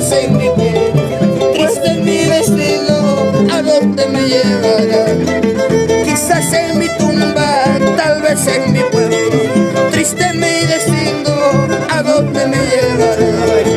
vez en mi pueblo. Triste mi destino, ¿a dónde me llevará? Quizás en mi tumba, tal vez en mi pueblo. Triste mi destino, ¿a dónde me llevará?